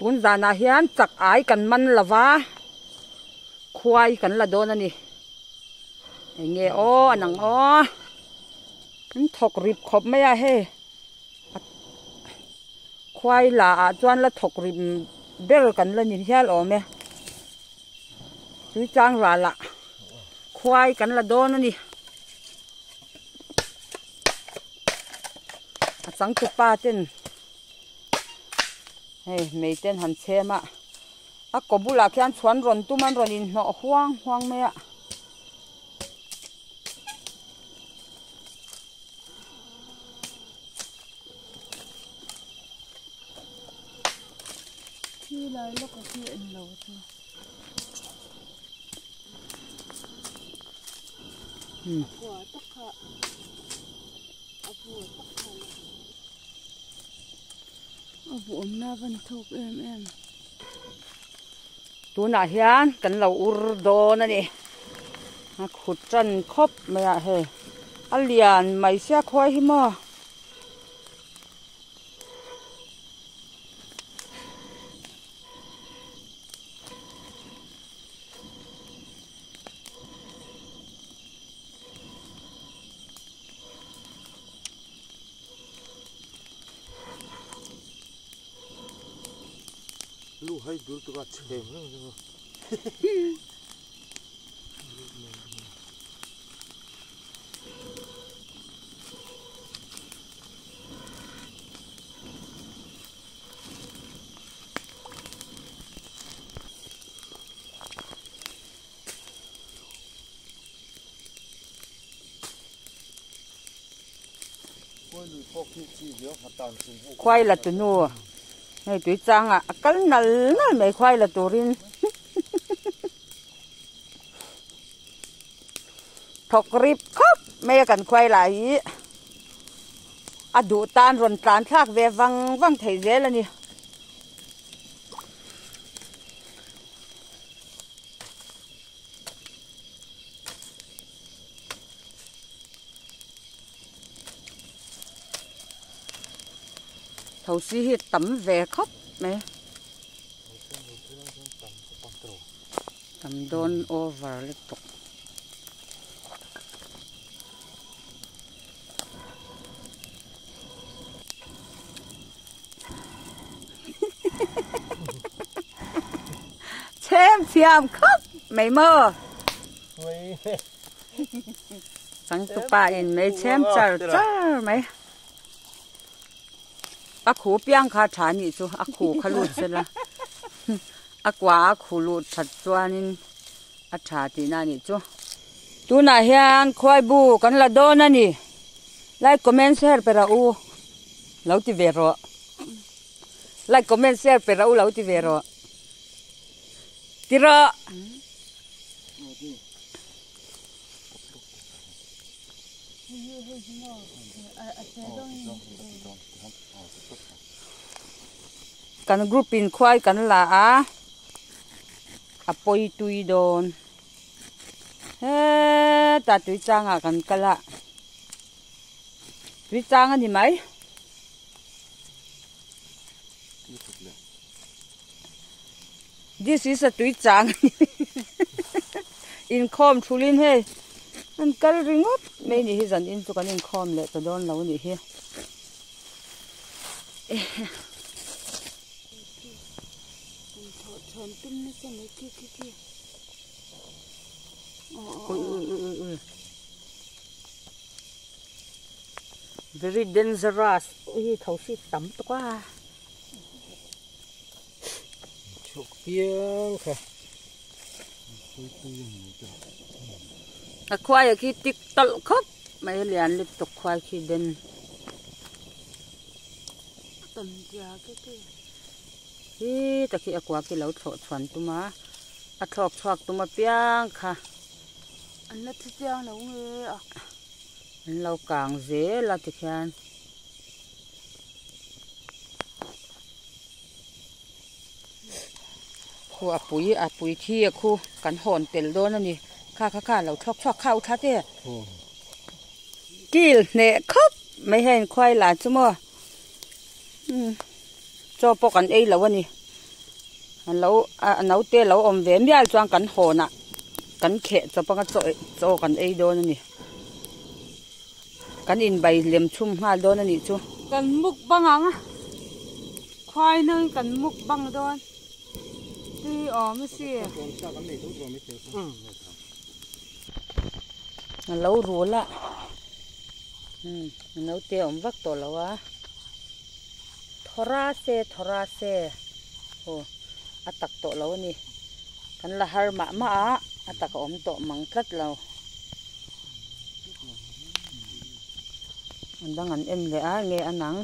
Tun zanah hian chak ai kan man lova khuai kan la dawn a ni. Eng nge aw a nang aw. An thawk rip khawp mai a hei. Khuai la ah chuan la thawk rip ber kan la ni hial awm e. Tui chang ral ah khuai kan la dawn a ni. A changtupa ten hei mei ten han chhem a a kaw bulah khian chhuan rawn tum an rawn inhnawh huang huang mai a. Khi lai lawk a khi englo chu. A tak kha a bu tak kha a bu awmna a van thawk em em. Tunah hian kan lo ur dawn a ni. A khut tan khawp mai a hei. A lian mai sia khuai hi maw. Khuai la tunu hei tui changah a kal nal nal mai khuai la turin thawk rip khawp mai a kan khuai lah hi a duh tan rawn tlan thlak ve vang vang thei zel a ni. Thosi hi tam ve khawp mai tam dawn over lutuk. Chhem thiam khawp mai maw. Changtupa in mei chhem char char mai. A khu piang kha tha nih chu a khu kha lut sela. A kua a khu lut that chuanin a tha tihna a nih chu. Tunah hian khuai bu kan la dawn a ni. Like comment share pe rawh u. Lo ti ve rawh. Like comment share pe rawh u lo ti ve rawh. Ti rawh. Kan group in khuai kan la a a pawi tui dawn hetah tui changah kan kal a tui chang a ni mai. This is a tui chang inkhawm thulin hei an kal ringawt mai ni hi zan in chu kan inkhawm leh ta dawn lo nih hi. Ui ui ui ui ui very dangerous ui tho si tam tuk a. Chhuk piang kha. A khuai a khi tik tawlh khawp mai a lian lutuk khuai khi den. Hi ta khi a kua khi lo thlawh chhuan tum a a thlawk chhuak tum apiang kha. An la thi chiang lo nge a. An lo kang zel a tikhian. Khu a pui a pui thi a khu kan hawn tel dawn a ni kha kha kha lo thlawk chhuak kha u thla te kil hneh khawp mai hian khuai la chu maw umm chaw pawh kan ei lo a ni. A lo a naute lo awm ve mial chuan kan hawnah kan kheh chawp anga chaw chaw kan ei dawn a ni. Kan inbai lem chhum nghal dawn a nih chu. Kan mukbang ang a, khuai nangin kan mukbang dawn tui awm a si. A lo rul a, umm a naute a awm vak tawh lo a. Thawra se thawra se aw a tak tawh lo a ni. Kan la har mah mah a, a tak a awm tawh mang tlat lo. An dang an en leh a nge a nang.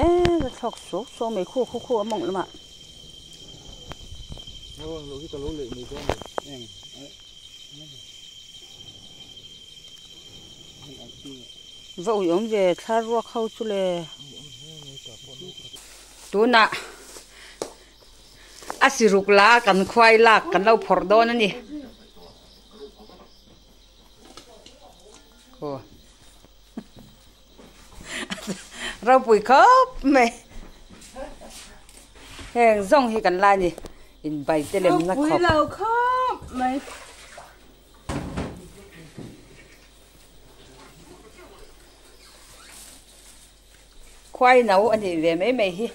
Eee ka thlawk suk suk mai khu khu khu a mawng lamah. Va ui awm ve thla ruak ho chu le. Tunah a siruk la kan khuai lak kan lo phawrh dawn a ni. Aw ropui khawp mai heng zawng hi kan la a ni inbai te lemna khawp. Ropui lo khawp mai. Khuai no a nih ve mai mai hi.